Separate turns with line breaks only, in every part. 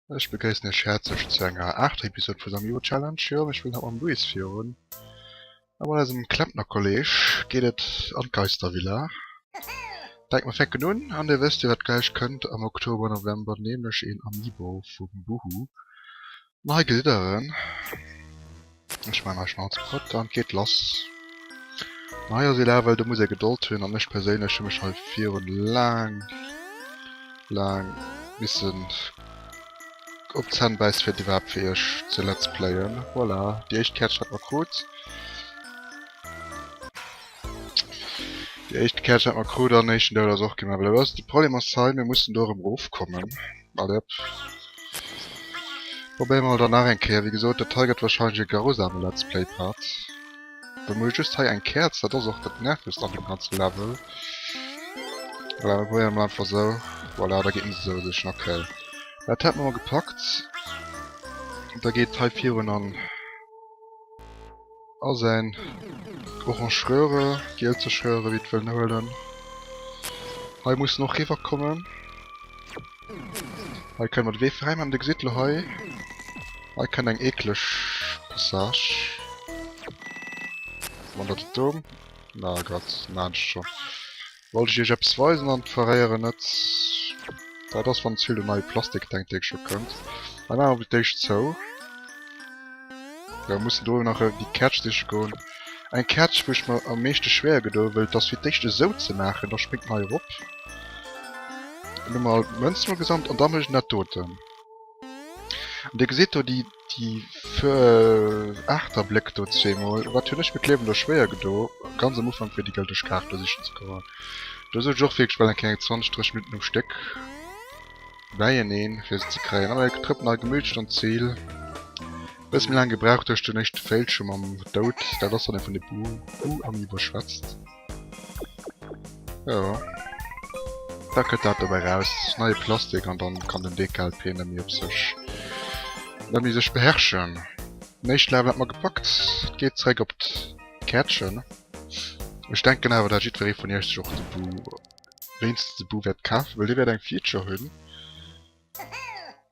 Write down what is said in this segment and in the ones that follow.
Ech begréissen iech häerzlech zu enger aachter Episode vun der Amiibo Challenge. Jo, ech spillen haut mam Luis virun a mat eisem Klempnerkolleg geet et an d'Geistervilla. Denkt mer fänken un an dir wësst jo wat gläich kënnt am Oktober, November, nämlech een Amiibo vum Boohoo. An hei gesitt der en. Ech maan hei schon alles prett an et geet lass. An hei ass ee Level, do muss ee Gedold hunn an ech perséinlech hu mech hei virun laang laang missen op d'Zänn bäissen fir et iwwerhaapt fir iech ze let's playen. Voilà, déi éischt Käertchen hat mer krut. Déi éischt Käertchen hat mer krut an éischten Doud ass och ginn. Awer de Problem ass hei, mir mussen do erëm erofkommen. Allez hop. Probéiere mer dann nach eng Kéier. Wéi gesot, dat hei gëtt wahrscheinlech e grausame Let's Play Part. Well mir hu just hei eng Käerz, dat ass och dat nervegst an dem ganze Level. Voilà, mir probéieren emol einfach esou. Voilà, da geet en esou sichen, okay. Dat hätt mer mol gepackt. Da geet hei virun an a säin orange Röhre, gielzeg Röhre, wéi et wëllen huelen. Hei muss en och riwwer kommen. Hei kënne mer de Wee fräi maachen. Dir gesitt elo hei, hei kënnt eng eekleg Passage. Wann dat et do... Na Gott, maachen ech schonn. Wollt ech iech eppes weisen an verréieren net. Dat ass wann ze vill un neie Plastik denkt, dee scho kënnt. Hei maache mer fir d'éischt zou. Jo, mussen do nach déi Käerch siche goen. Eng Käerch wou ech mer am meeschte schwéier gedoen, wëll et ass fir d'éischt esou ze maachen, da spréngt en hei erop. Dann hu mer all d'Mënzen mol gesammelt an da mécht en dat doten. An dir gesitt do déi déi Aachterbléck do zweemol. Wat hunn ech mir d'Liewen do schwéier gedo, ganz am Ufank fir déi gëlleg Kaart do sichen ze goen. Do sot ech och wierklech bal eng Kéier eng 20, 30 Minutten um Stéck. Beieneen fir se ze kréien. An mir trëppelen hei gemütlech an d'Zil. Bësse méi laang gebraucht duerch den éischte Fail scho mam Doud. Dat ass wann ee vun de Boo-Amiibo schwätzt. Jo. Da kënnt dat dobäi raus. Neie Plastik an dann kann den DKLP net méi op sech, net méi sech beherrschen. Den éischte Level hat mer gepackt. Et geet zeréck op d'Käertchen. Ech denken awer dat jiddweree vun iech sech och de Boo wéinstens de Boo wäert kafen, well dee wäert eng Feature hunn,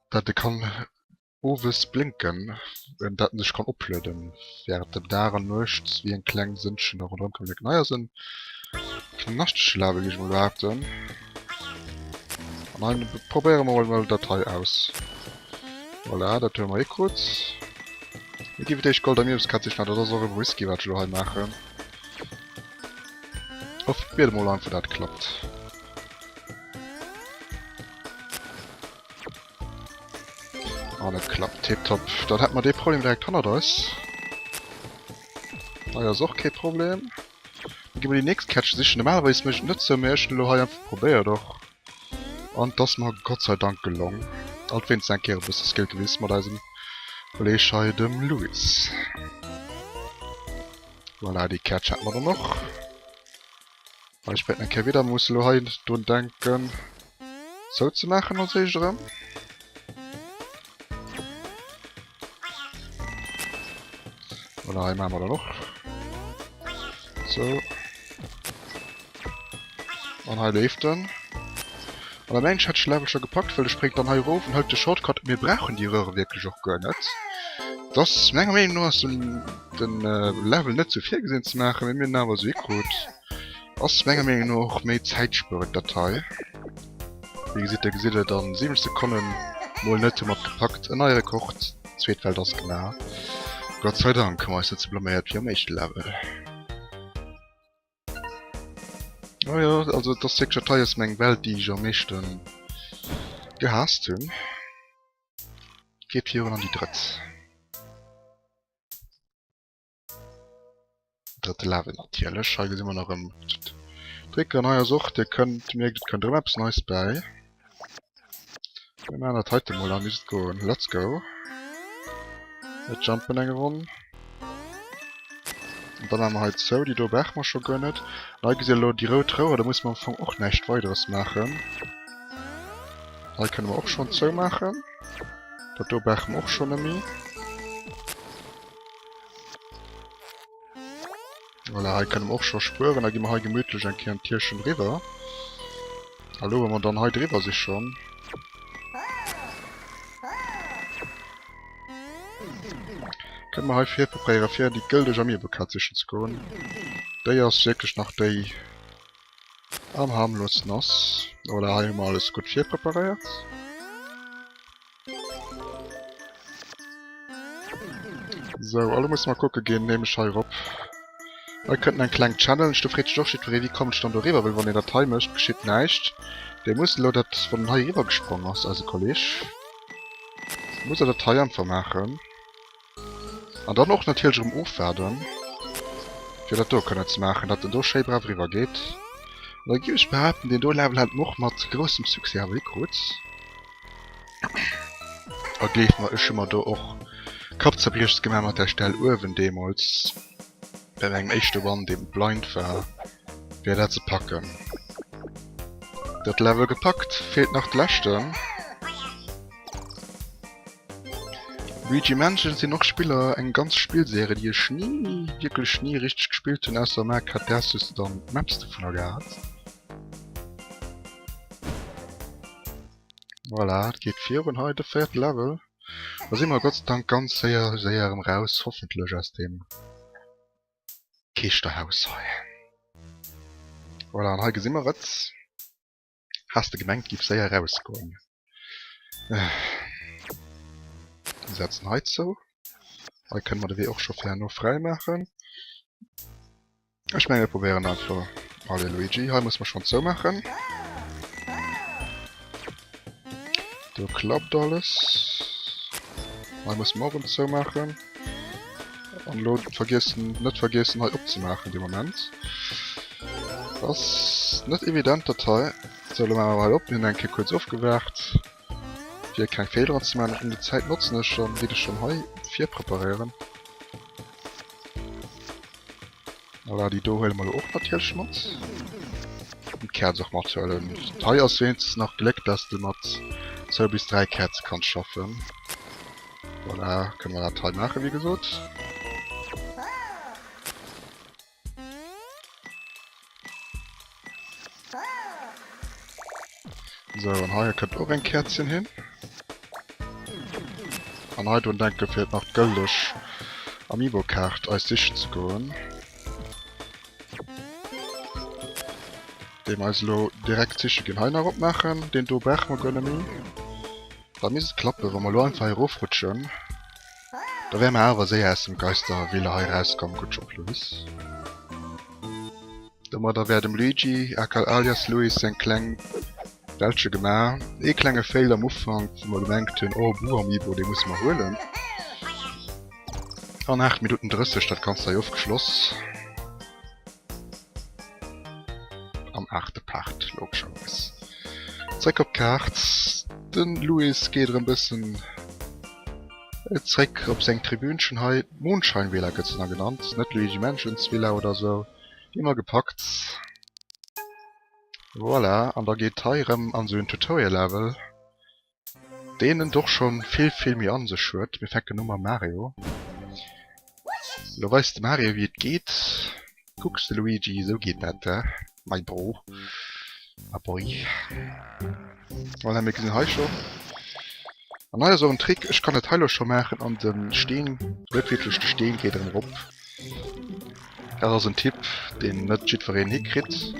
dat e kann owes blénken, dat en sech kann oplueden während dem Dag an Nuecht, wéi eng kleng Sënnchen da ronderëm kann blénken. Hei ass en knaschtege Level, géif ech mol behaapten. An hei probéiere mer mol dat hei aus. Voilà, dat hu mer hikrutt. Mir gi fir d'éischt Gold a Mierbeskatz sichen, dat ass och e Whisky, wat ech elo hei maachen. Hoff biede mol einfach dat klappt. An et klappt tiptop. Dann hätt mer dee Problem direkt hannert eis. Hei ass och kee Problem. Dann gi mer déi nächst Kätche sichen. Normalerweis mécht et net sou, mee ech hunn elo hei einfach probéiert och. An et ass mer Gott sei Dank gelong. Alt wéinst eng Kéier e bësse Skill gewis mat eisem Kolleg hei, dem Louis. Voilà, déi Käertchen hätte mer dann och. Hei spréngt eng Kéier wieder. Mer musse lo hei drun denken, zouzemaachen als éischt erëm. Voilà, hei maache mer dann och zou. An hei leeft en. An am Englsch hätt ech de Level scho gepackt, well e spréngt dann hei erof an hëlt de Shortcut. Mir brauchen déi Röhre wierklech och guer net. Dass, menger Meenung no ass den den Level net sou virgesinn ze maachen, mee mir hunn en awer esou hikrut. Ass menger Meenung no och méi zäitspuerend dat hei. Wéi gesitt, dir gesitt et an 7 Sekonnen mol net hu mer et gepackt. En neie Rekord, zweet Welt ass gemaach. Gott sei Dank hu mer eis net sou blaméiert wéi am éischte Level. Oh jo, also et ass wierklech dat hei ass meng Welt déi ech am meeschten gehaasst hunn. Geet virun an déi drëtt. Drëtte Level natierlech. Hei gesi mer nach erëm d'Tricken. Hei ass och, dir kënnt, mierkt et kënnt erëm eppes Neis bäi. Mir maachen dat heite mol a misst goen. Let's go. Mir jumpen eng Ronn. An dann maache mer hei zou. Déi do brauche mer scho guer net. An hei gesitt der elo déi rout Rouer. Do musse mer am Fong och näischt Weideres maachen. Hei kënne mer och schonn zoumaachen. Dat do brauche mer och schonn net méi. Voilà, hei kënne mer och scho spueren. Da gi mer hei gemütlech eng Kéier en Tierchen driwwer. A lo, wa mer dann hei driwwer si schonn. Kënne mer hei virpreparéiere fir déi gëldeg Amiibo-Kaart sichen ze goen. Déi ass wierklech nach déi am harmlosten ass. Voilà, hei hu mer alles gutt virpreparéiert. Sou, a lo musse mer kucke ginn, nämlech hei erop. Hei kënnt eng kleng Challenge, do freet sech och jiddweree, wéi kommen ech dann do eriwwer, well wann een dat hei mécht, geschitt näischt. Dee muss elo dat, wann en hei eriwwer gesprong ass, eise Kolleg, muss er dat hei einfach maachen. An dann och natierlech erëm ofwaarden, fir dat do kënnen ze maachen, datt en do schéi brav eriwwer geet. An da géif ech behaapten, deen do Level hätt mer och mat groussem Succès awer hikrut. A gleeft mer, ech hu mer do och Kappzerbriechs gemaach mat där Stell uewen deemools, bei mengem éischte One, dee blind war, fir dat ze packen. Dat Level gepackt, feelt nach de leschten. Luigi Mansion sinn och Spiller, eng ganz Spillserie déi ech ni, wierklech ni richteg gespillt hunn, ausser Mark hat däers hues de dann d'Maps dovunner gehat. Voilà, et geet virun hei, de véierte Level. Da si mer Gott sei Dank ganz séier, séier erëm raus, hoffentlech aus deem Geeschterhaus hei. Voilà, an hei gesi mer et. Has de gemengt giff séier rausgoen? Mir setzen hei zou. Hei kënne mer de Wee och scho fir herno fräi maachen. Ech menge mir probéieren einfach. Allez Luigi, hei musse mer schonn zoumaachen. Do klappt alles. Hei musse mer och erëm zoumaachen. An elo vergiessen, net vergiessen hei opzemaachen de Moment. Ass net evident dat hei. Sou, elo maache mer hei op. Mir hunn eng Kéier kuerz ofgewaart fir keng Feeleren ze maachen. An déi Zäit notzen ech dann, geet ech schonn hei virpreparéieren. Voilà, déi do huele mer elo och natierlech mat. An d'Käerz och mathuelen. Hei ass wéinstens nach Gléck, dass de mat zwou bis 3 Käerze kanns schaffen. Voilà, kënne mer dat hei maachen, wéi gesot. Sou, an hei kënnt och eng Käerzchen hin. An hei drun denke fir nach d'gëlleg Amiibo-Kaart eis sichen ze goen. Déi mer eis elo direkt siche ginn. Hei nach opmaachen, deen do brauche mer guer net méi. Da misst et klappen, wa mer elo einfach hei erofrutschen. Da wäre mer awer séier aus dem Geistervilla hei rauskomm. Good job, Luis. Domadder wär dem Luigi aka alias Luis seng kleng Weltche gemaach. Ee klenge Fail am Ufank, wou mer gemengt hunn, oh Boo Amiibo, dee musse mer huelen. An 8 Minutten 30 dat Ganzt hei ofgeschloss. Am aachte Part, logescherweis. Zréck op d'Kaart. Den Luis geet erëm bëssen zréck op seng Tribünchen hei. D'Moonshine Villa gëtt se da genannt, net Luigi Mansions Villa oder sou. Déi hu mer gepackt. Voilà, an da geet hei erëm an sou en Tutorial Level. Deen en och schon vill vill méi an sech huet. Mir fänken u mam Mario. Lo weist de Mario wéi et geet. Kucks de Luigi, esou geet dat, my bro, my boy. Voilà, mir gesinn hei schon. An hei ass och en Trick, ech kann et hei lo scho maachen an de Steen, net wierklech de Steen geet erëm erop. Dat ass en Tipp, deen net jiddwereen hikritt.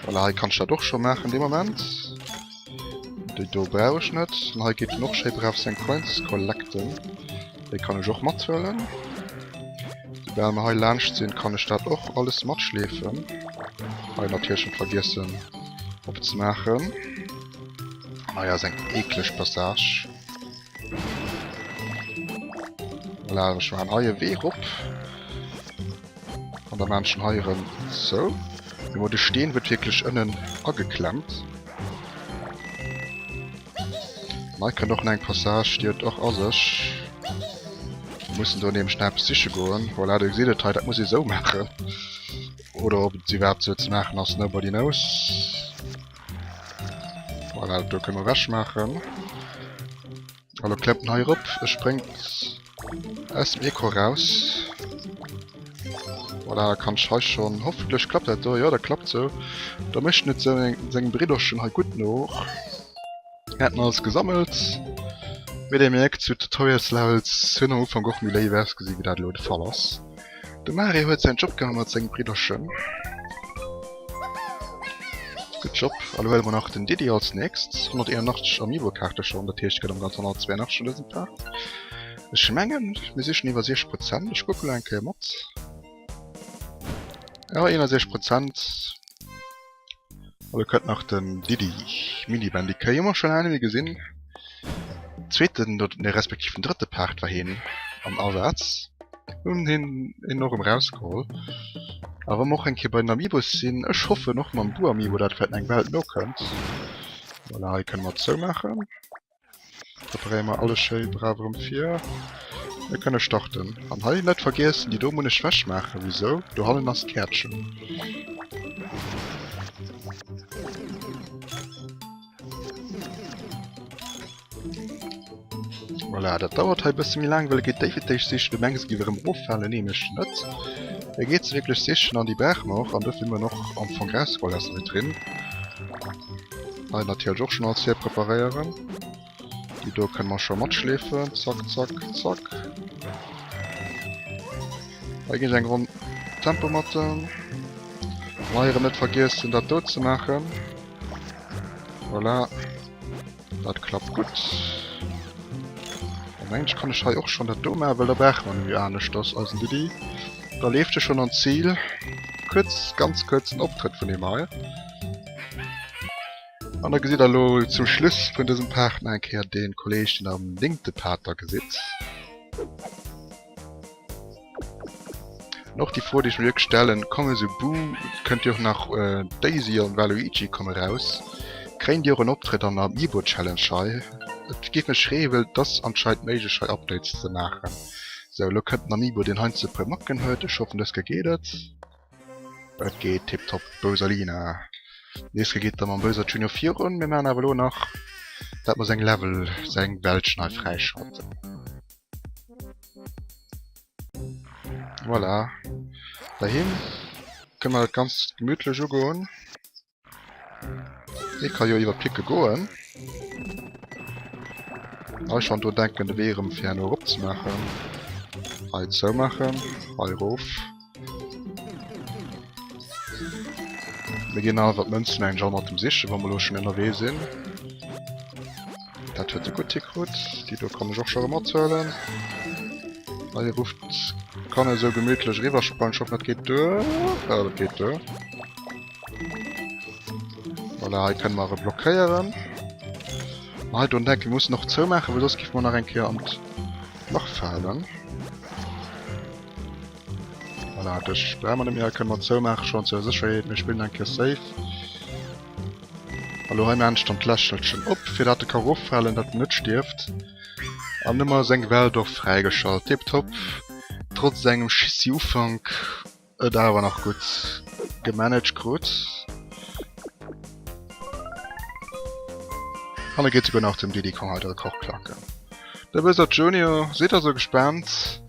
Voilà, hei kann ech dat och scho maachen dee Moment. Déi do brauch ech net. An hei geet en och schéi brav seng Coins collecten. Déi kann ech och mathuelen. Soubal mer hei laanscht sinn, kann ech dat och alles matschleefen. Hei natierlech net vergiessen opzemaachen. An hei ass eng eekleg Passage. Voilà, ech maachen hei e Wee rop. An da maachen ech en hei erëm zou. Mee de Steen huet wierklech ënnen ageklemmt. An hei kënnt och nach eng Passage, déi huet och a sech. Mir mussen do nämlech nach eppes siche goen. Voilà, do gesitt et hei, dat muss ee sou maachen. Oder ob et iwwerhaapt sou ze maachen ass, nobody knows. Voilà, do kënne mer ewech maachen. A lo klemmt en hei erop. E spréngt aus dem Echo raus. Voilà, da kann ech hei schonn... Hoffentlech klappt dat do. Jo, dat klappt sou. Da mécht en et sengem Bridderchen hei gutt no. Mir hätten alles gesammelt. Wéi dir mierkt, sou Tutorials Levels hunn am Ufank och méi léif ausgesinn, wéi dat elo de Fall ass. De Mario huet säin Job gemaach mat sengem Bridderchen. Good Job. A lo huele mer nach den Diddy als nächst. 181 Amiibo-Kaarte schonn, dat heescht, et gëtt am Ganzen 182 an dësem Part. Ech mengen, mir si schonn iwwer 60 Prozent. Ech kucke lo eng Kéier mat. Ja, 61 Prozent. A lo kënnt nach den Diddy Mini-Bandicoot. Hu mer schonn laang net méi gesinn. Zweeten, oder nee, respektiv den drëtte Part war hien am Asaz. Hunn hien hien och erëm rausgeholl. A wa mer och eng Kéier bei den Amiibos sinn, ech hoffen och mam Boo Amiibo, dat vläit eng Welt nokënnt. Voilà, hei kënne mer zoumaachen. Preparéiere mer alles schéi brav erëm vir. Mir kënne starten. An hei net vergiessen, déi do muss ech wech maachen. Wisou? Dohannen ass d'Käertchen. Voilà, dat dauert hei e bësse méi laang, well e geet déi fir d'éischt sichen. Du mengs, e géif erëm eroffalen. Nee, mécht en net. E geet se wierklech sichen an déi brauche mer och. An dofir hu mer en och am Fong rausgeholl aus der Vitrinn. Hei natierlech och schon alles virpreparéieren. Déi do kënne mer scho matschleefen. Zack, zack, zack. Hei ginn ech eng Ronn Tempo mat en. An hei erëm net vergiessen dat do ze maachen. Voilà. Dat klappt gutt. An eigentlech kann ech hei och schon dat do maachen, well da brauche mer net méi aneschters eisen Diddy. Da leeft e schon an d'Zil. Kuerz, ganz kuerzen Optrëtt vun him hei. An da gesitt der elo zum Schluss vun dësem Part nach eng Kéier dee Kolleg, deen der am lénkte Part da gesitt. An och déi Fro, déi ech mir wierklech stellen, Komme sou Boo, kënnt jo och nach Daisy an Waluigi komme raus, kréien déi och en Optrëtt an der Amiibo Challenge hei? Et géif mech freeën, well et ass anscheinend méiglech hei Updates ze maachen. Sou, elo kënnt den Amiibo, deen heiansdo e puer Macken huet. Ech hoffen dës Kéier geet et. Et geet tiptop Bowserlina. Nächst Kéier geet da mam Bowser Junior virun. Mir maachen awer elo nach dat mer seng Level, seng Weltchen hei fräischalten. Voilà. Bei him kënne mer dat ganz gemütlech ugoen. Hie ka jo iwwer d'Picke goen. Hei schonn drun denken de Wee erëm fir herno erop ze maachen. Hei zoumaachen, hei erof. Mir ginn awer d'Mënzen eigentlech all mat dem sichen, wa mer elo schonn ënnerwee sinn. Dat huet e gutt hikrut. Déi do kann ech och scho erëm mathuelen. Hei rufft kann esou gemütlech eriwwer sprangen. Ech hoffen dat geet duer. Ja, dat geet duer. Voilà, hei kënne mer e blockéieren. An hei drun denken, mir mussen och zoumaachen, well soss géife mer nach eng Kéier an d'Lach falen. Voilà, dech brauche mer net méi. Hei kënne mer zoumaachen, schonn zur Sécherheet. Mir spillen eng Kéier safe. A lo hei maachen ech dann d'Lächelchen op, fir dat e ka roffalen, dat en net stierft. An hu mer seng Welt och fräigeschalt. Tiptop. Trotz engem schissi Ufank. Et awer nach gutt gemanaged krut. An e geet souguer nach dem Diddy Kong hei de Rekord klacken. De Bowser Junior, sidd also gespaant.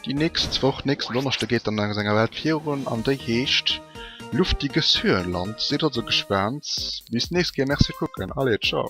Déi nächst Woch, nächsten Donneschde geet dann a senger Welt virun an déi heescht Luftiges Höhenland. Sidd also gespaant. Bis d'nächst Kéier, merci fir d'Kucken, allez ciao.